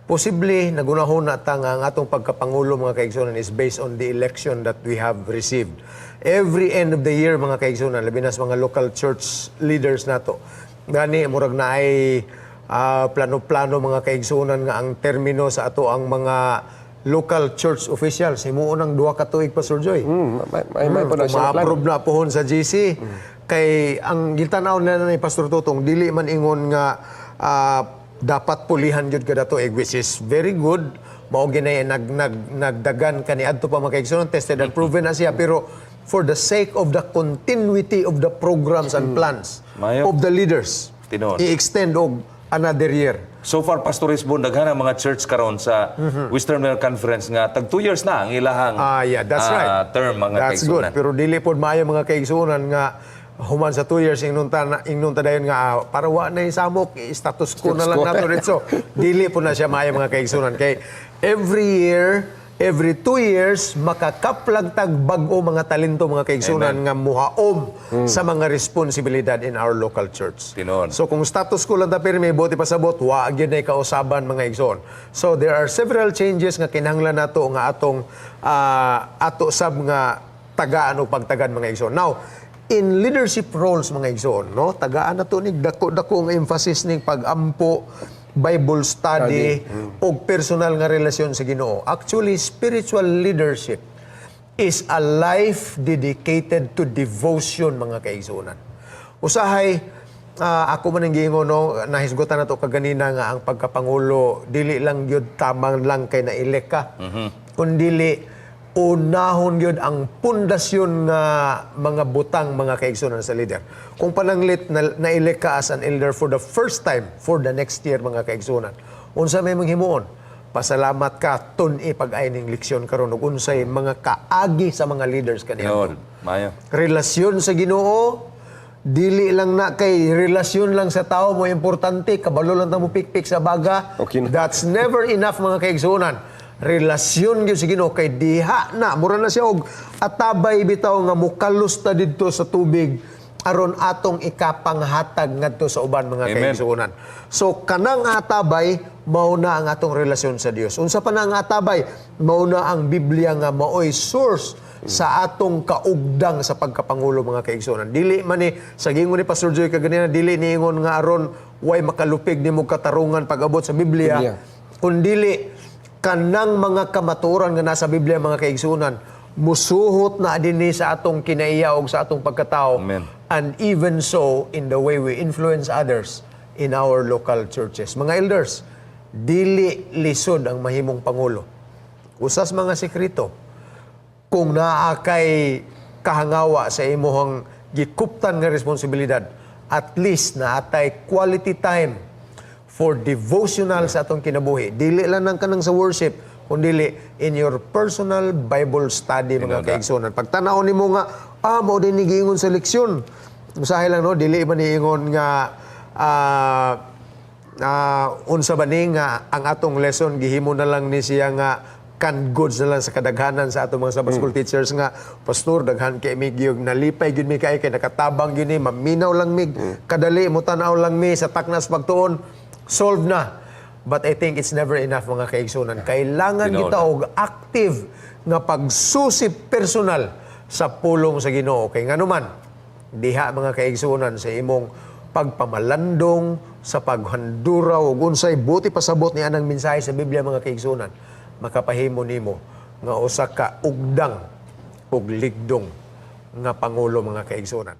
Posible nagunahon na ta nga ang atong pagkapangulo, mga kaigsunan, is based on the election that we have received. Every end of the year, mga kaigsunan, labi na sa mga local church leaders nato. Gani murag naay plano-plano, mga kaigsunan, nga ang termino sa ato ang mga local church officials himuon ang 2 ka tuig, Pastor Joy. May po na Kung siya plano. Ma-approve na pohon sa GC. Kay ang gitanaw na ni Pastor Tutong, dili man ingon nga dapat pulihan gyud kada tuig, which is very good. Mao ginay nag nagdagan kaniadto pa, mga kaigsuonan, tested and proven na siya, pero for the sake of the continuity of the programs and plans Mayo. Of the leaders, Tinuod. I-extend og another year. So far, Pastor Risbon, daghan ang mga church karon sa Western Mindanao Conference nga tag 2 years na ang ilahang Ah, yeah, that's right. Term, mga That's good. kaigsunan. Pero dili pod maayo, mga kaigsuonan, nga human sa 2 years ingnon ta dayon nga para wa na yung samok, status quo na lang Status quo. Nato dito. Dili po na siya maayo, mga kaigsuonan, kay every year, every 2 years, makakaplag tag bag-o mga talento, mga kaigsunan, nga muhaom sa mga responsibilidad in our local church. Tinuod. So kung status quo lang ta pirmi, buot pasabot, wa gyud nay kausaban, mga igsoon. So there are several changes nga kinahanglan nato nga atong ato sab nga tagaan o pagtagan, mga igsoon. Now, in leadership roles, mga igsoon, no? Tagaan nato ni dako-dako ang emphasis ning pag-ampo, Bible study, ug personal nga relasyon sa Ginoo. Actually, spiritual leadership is a life dedicated to devotion, mga kaigsuonan. Usahay, ako man ang giingon, no, nahisgutan na to kaganina nga ang pagkapangulo dili lang gyud tamang lang kay na-elect ka. Kundili unahon gyud ang pundasyon nga mga butang, mga kaigsuonan, sa leader. Kung pananglit na, na-elect ka as an elder for the first time for the next year, mga kaigsuonan, unsa may manghimuon? Pasalamat ka, tun-i pag-ay ning leksyon karon ug unsay mga kaagi sa mga leaders kaniya. Tinuod. Mayo. Relasyon sa Ginoo, dili lang na kay relasyon lang sa tao mo importante, kabalo lang ta mo pikpik sa baga. Okay na. That's never enough, mga kaigsuonan. Relasyon gyud sa Ginoo kay diha na mura na siya og atabay bitaw nga mukalos ta didto sa tubig aron atong ikapanghatag ngadto sa uban, mga Amen. kaigsuonan. So kanang atabay mao na ang atong relasyon sa Dios. Unsa pa na ang atabay? Mao na ang Biblia nga maoy source sa atong kaugdang sa pagkapangulo, mga kaigsuonan. Dili man ni sa gingon ni Pastor Joy kaganina, dili niingon nga aron way makalupig nimo katarungan pag-abot sa Biblia, Biblia. kundili kanang mga kamatuoran nga nasa Biblia, mga kaigsuonan, musuhot na dinhi sa atong kinaiya og sa atong pagkatao Amen. And even so in the way we influence others in our local churches. Mga elders, dili lisod ang mahimong pangulo. Usas mga sekreto, kung naa kay kahangawa sa imuhang gikuptan nga responsibilidad, at least naatay quality time for devotional sa atong kinabuhi. Dili lang nang kanang sa worship, kundili in your personal Bible study, mga Tinuod. Kaigsuonan. Pag tanaw nimo nga, mao din ni giingon sa leksyon. Usahay lang, no, dili ba niingon nga unsa ba ni nga ang atong lesson gihimo na lang ni siya nga canned goods na lang sa kadaghanan sa atong mga Sabbath school teachers nga, "Pastor, daghan kay mig yung nalipay gyud mi kay kay nakatabang gyud ni, maminaw lang mig kadali, mo tan-aw lang mi sa taknas pagtuon, solve na." But I think it's never enough, mga kaigsunan. Kailangan Tinuod. kita og active nga pagsusi personal sa pulong sa Ginoo, kay nganuman diha, mga kaigsunan, sa imong pagpamalandong, sa paghanduraw ug unsay buot pasabot ni anang mensahe sa Biblia, mga kaigsunan, makapahimo nimo nga usa ka ugdang ug ligdong nga pangulo, mga kaigsunan.